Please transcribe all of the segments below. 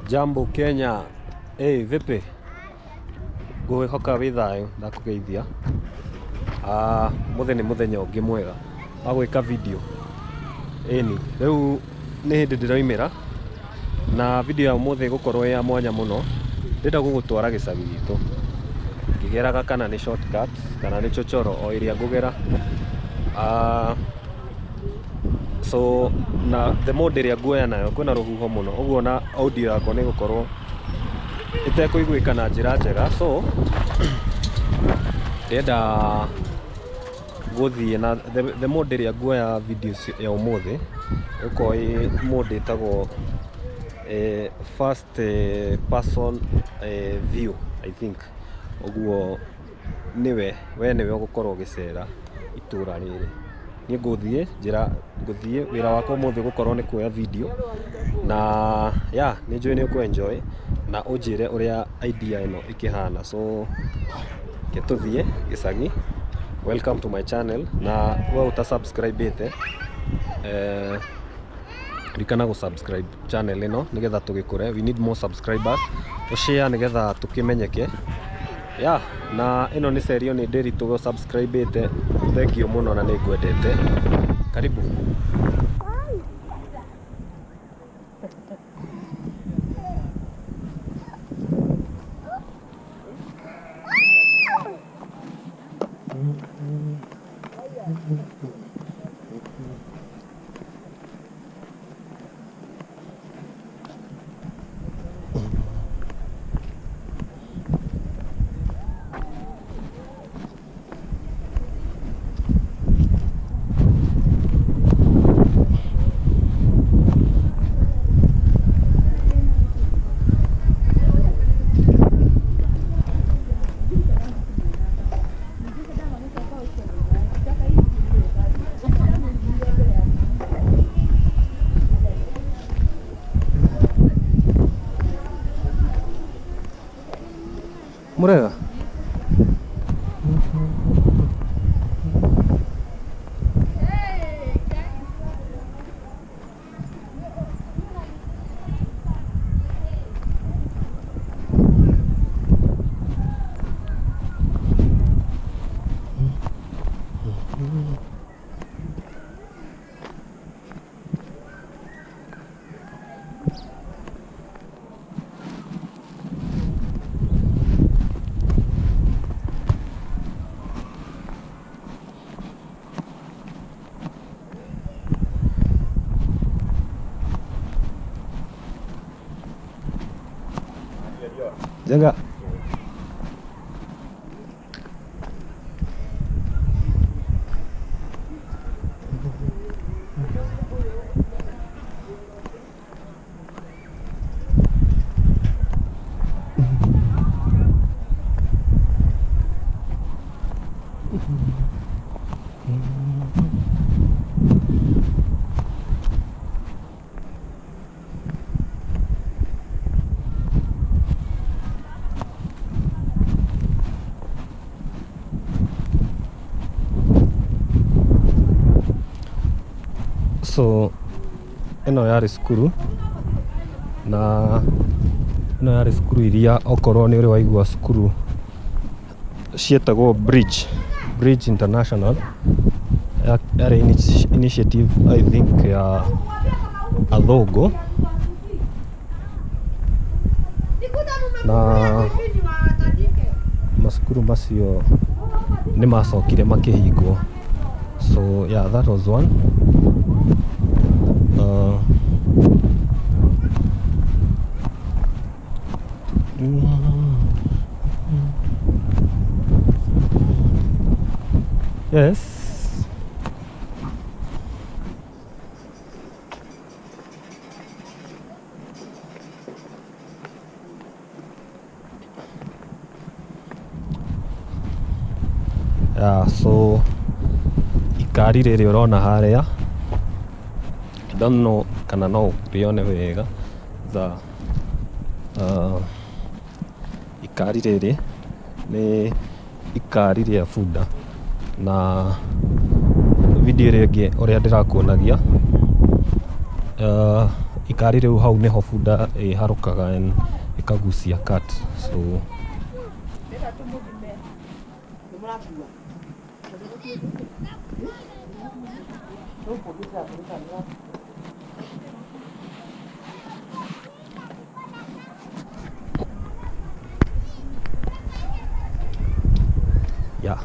Jambo Kenya. Hey, vipi? Ngwĩhoka wĩ thayũ, ndakũgeithia. Ah, mũthĩ nĩ mũthenya ũngĩ mwega wa gwĩka video. Ĩni, rĩu nĩ hĩndĩ ndĩroimĩra na video ya ũmũthĩ ĩgũkorwo ĩ ya mwanya mũno. Ndĩrenda gũgũtwara gĩcagi gitũ ngĩgeraga kana nĩ shortcut kana nĩ chochoro o ĩrĩa ngũgera. Ah, so na the mode ĩrĩa nguoya nayo kwĩna rũhuho mũno ũguo na audio yakwa nĩ ĩgũkorwo ĩtekũiguĩka na njĩra njega, so ndĩrenda gũthiĩ na the mode ĩrĩa nguoya video ya ũmũthĩ ĩgũkorwo ĩ mode ĩtagwo first person view, I think. Ũguo nĩwe we nĩwe ũgũkorwo ũgĩcera itũra rĩrĩ. Niĩ ngũthiĩ njĩra ngũthiĩ wĩra wakwa ũmũthĩ ũgũkorwo nĩ kuoya video na yeah, nĩ njũĩ nĩ ũkũ enjoy na ũnjĩre ũrĩa idea ĩno ĩkĩhana. So reke tũthiĩ gĩcagi. Welcome to my channel, na we ũta subscribe ĩte, ririkana gũ subscribe channel ĩno nĩgetha tũgĩkũre. We need more subscribers. Ũshare nĩgetha tũkĩmenyeke. Yeah, na ĩno nĩ Cerio nĩ Ndĩritũ subscribe ĩte, thank you mũno na nĩ ngwendete. Karibu. Mũrega? Jenga. So ĩno yarĩ cukuru, na ĩno yarĩ cukuru iria okorwo nĩ ũrĩ waigua cukuru ciĩtagwo Bridge International, yarĩ initiative, I think, ya athũngũ, na macukuru macio nĩ macokire makĩhingwo. So yeah, that was one. Yes. Yeah, so ikari rĩrĩ ũrona harĩa, I don't know kana no ũrĩone wega, the ikari rĩrĩ nĩ ikari rĩa bunda, na video ĩrĩa ĩngĩ ũrĩa ndĩrakuonagia, Ikari rĩu hau nĩho bunda ĩharũkaga and ĩkagucia cart, so yeah.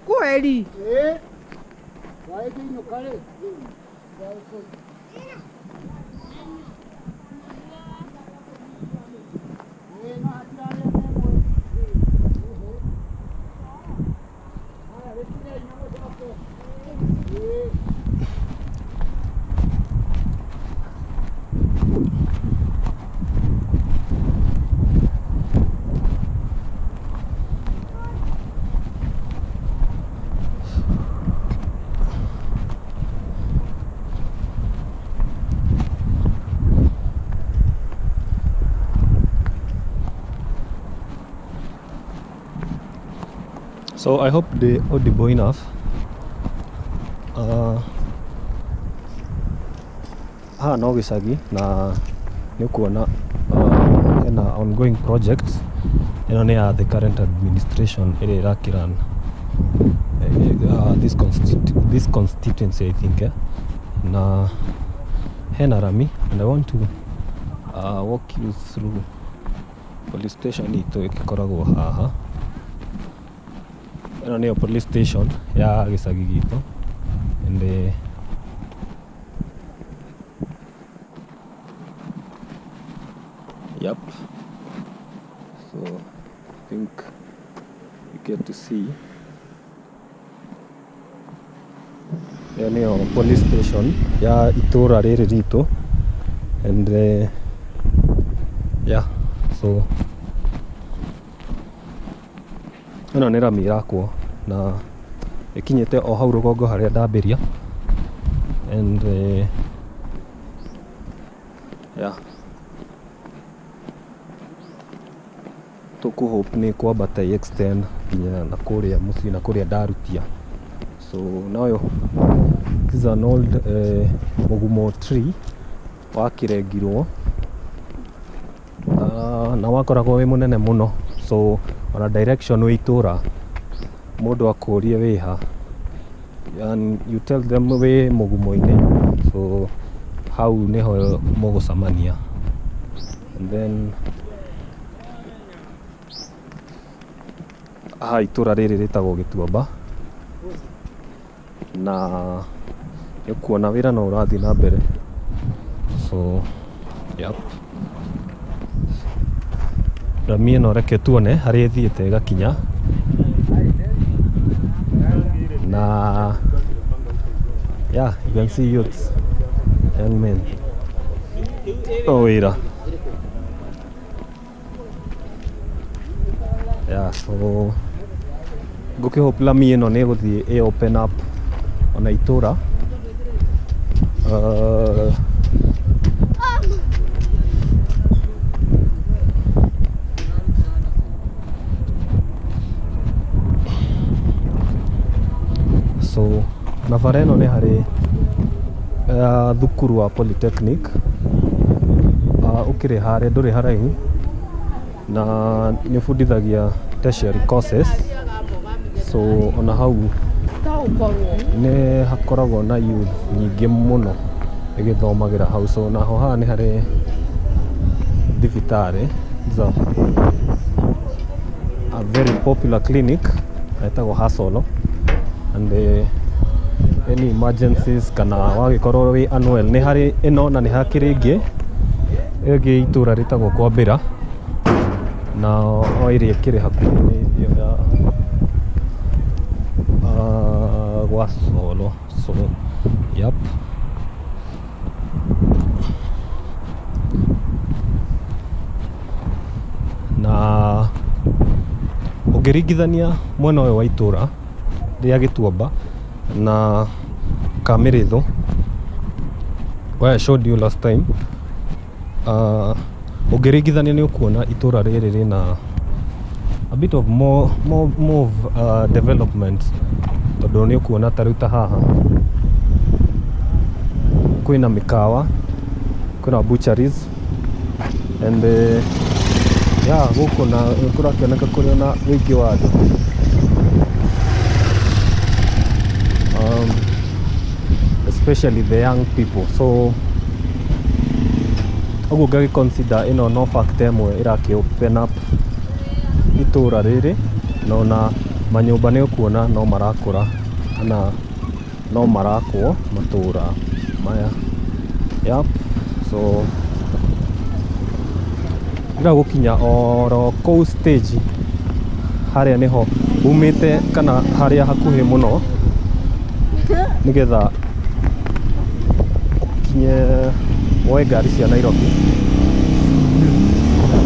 Kweli. So I hope the audible enough. Haha no gĩcagi na nĩ ũkuona hena ongoing projects. Ĩno nĩ ya the current administration ĩrĩa ĩrakĩrun this constituency I think, eh? Na hena rami and I want to walk you through police station itũ ĩgĩkoragwo haha. Ĩno nĩyo police station ya gĩcagi gitũ and yep, so I think you get to see ĩyo nĩyo police station ya itũra rĩrĩ ritũ and yeah, so ĩno nĩ rami ĩrakwo na ĩkinyĩte o hau rũgongo harĩa ndambĩria and yeah, tũkũ hope nĩ kwambata ĩ extend nginya na kũrĩa mũciĩ na kũrĩa ndarutia. So nayo this is an old mũgumo tree wakĩrengirwo na wakoragwo wĩ mũnene mũno, so ona direction wĩ itũra mũndũ akũrie wĩha and you tell them wĩ mũgumo-inĩ, so Hau nĩho mũgũcemania. And then haha itũra rĩrĩ rĩtagwo Gĩtuamba na nĩ ũkuona wĩra no ũrathiĩ na mbere. So yep. Rami ĩno reke tuone harĩa ĩthiĩte ĩgakinya na yeah, you can see youths, young men o wĩra. Yeah, so ngũkĩhope lami ĩno nĩ ĩgũthiĩ ĩ open up ona itũra. So na bara ĩno nĩ harĩ thukuru wa Polytechnic, ũkĩrĩ harĩa ndũrĩ haraihu na nĩ ũbundithagia tertiary courses, so ona hau nĩ hakoragwo na youth nyingĩ mũno ĩgĩthomagĩra hau. So naho haha nĩ harĩ thibitarĩ. It's a very popular clinic ĩtagwo Hasolo, and any emergencies kana wagĩkorwo wĩ unwell nĩ harĩ ĩno na nĩ hakĩrĩ ĩngĩ ĩngĩ itũra rĩtagwo Kwambĩra, na o ĩrĩa ĩkĩrĩ hakuhĩ nĩ ĩyo ya gwa Solo. So yep. Na ũngĩringithania mwena ũyũ wa itũra rĩa Gĩtuamba na Kamĩrĩthũ where I showed you last time, ũngĩringithania nĩ ũkuona itũra rĩrĩ rĩna a bit of more of development, tondũ nĩ ũkuona ta rĩu ta haha kwĩna mĩkawa, kwĩna butcheries and yeah, gũkũ na kũrakĩoneka kũrĩ na ũingĩ wa andũ, especially the young people. So ũguo ngagĩ consider ĩno no factor ĩmwe ĩrakĩ open up itũra rĩrĩ, na ona manyũmba nĩ ũkuona no marakũra kana no marakwo matũra maya. Yep. So ndĩrenda gũkinya oro kũu stage harĩa nĩho umĩte kana harĩa hakuhĩ mũno nĩgetha ũkinye woe ngari cia Nairobi.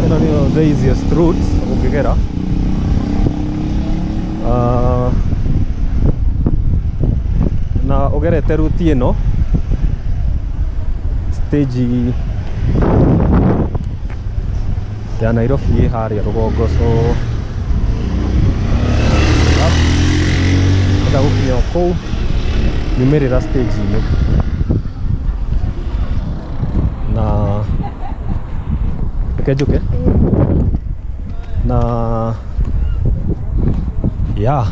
Ĩno nĩyo the easiest route ũngĩgera. Na ũgerete route ĩno stage ya Nairobi ĩ harĩa rũgongo, so ndĩrenda gũkinya o kũu nyumĩrĩra stage-inĩ na reke njũke na yeah,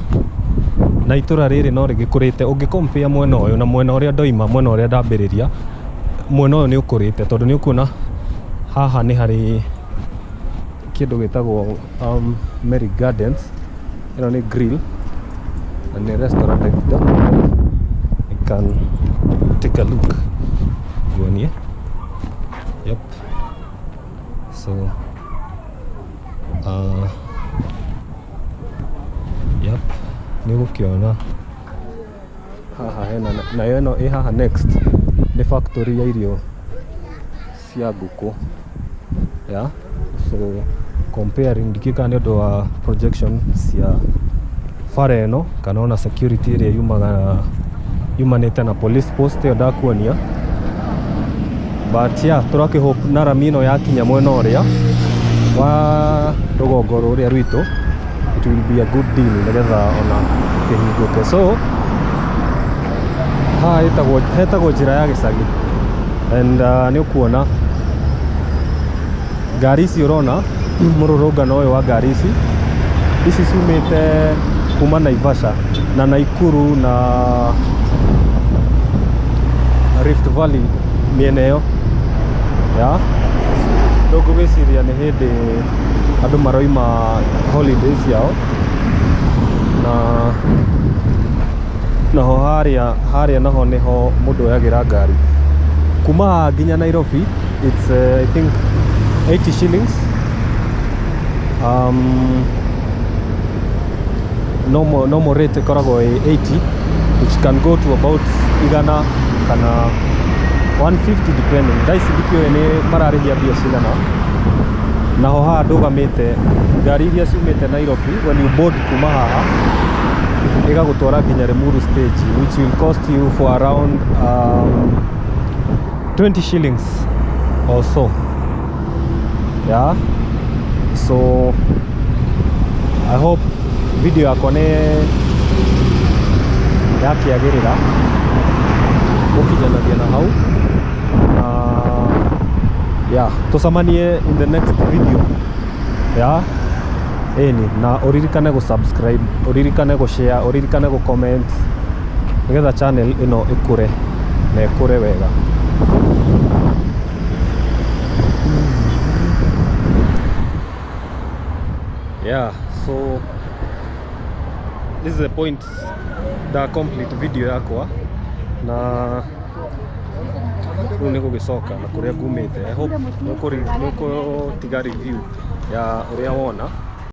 na itũra rĩrĩ no rĩgĩkũrĩte ũngĩ compare mwena ũyũ na mwena ũrĩa ndoima, mwena ũrĩa ndambĩrĩria, mwena ũyũ nĩ ũkũrĩte tondũ nĩ ũkuona haha nĩ harĩ kĩndũ gĩtagwo Mary Gardens. Ĩno nĩ grill na nĩ restaurant. I don't know, I can take a look nguonie. Yep. So yep, nĩ ũgũkĩona haha hena nayo ĩno ĩ haha next nĩ factory ya irio cia ngũkũ. Yeah, so comparing, ndikĩũĩ kana nĩ ũndũ wa projection cia bara ĩno kana ona security ĩrĩa yumaga yumanĩte na police post ĩyo ndakuonia, but yeah, tũrakĩ hope na rami ĩno yakinya mwena ũrĩa wa rũgongo rũrĩa rwitũ, it will be a good deal nĩgetha ona kĩhingũke. So haha hetagwo hetagwo njĩra ya gĩcagi and nĩ ũkuona ngari ici, ũrona mũrũrũngano ũyũ wa ngari ici, ici ciumĩte kuma Naivasha na Nakuru na Rift Valley. mĩena ĩyo ya rĩu ngũgĩciria nĩ hĩndĩ andũ maroima holidays ciao na naho harĩa naho nĩho mũndũ oyagĩra ngari kuma haha nginya Nairobi. It's I think 80 shillings. Normal rate ĩkoragwo ĩ 80, which can go to about 100 kana 150 depending. Thaa ici ndikĩũĩ nĩ mararĩhia mbia cigana. Naho haha ndũgamĩte, ngari iria ciumĩte Nairobi, when you board kuma haha ĩgagũtwara nginya Limuru stage, which will cost you for around 20 shillings or so. Yeah, so I hope video yakwa nĩ yakĩagĩrĩra gũkinyanagia na hau na yeah, tũcemanie in the next video. Yeah, ĩni na ũririkane gũ subscribe, ũririkane gũ share, ũririkane gũ comment nĩgetha channel ĩno ĩkũre na ĩkũre wega. Yeah, so this is the point the complete video yakwa na rĩu nĩ gũgĩcoka na kũrĩa ngumĩte. I hope nĩ ũgũtiga review ya ũrĩa wona.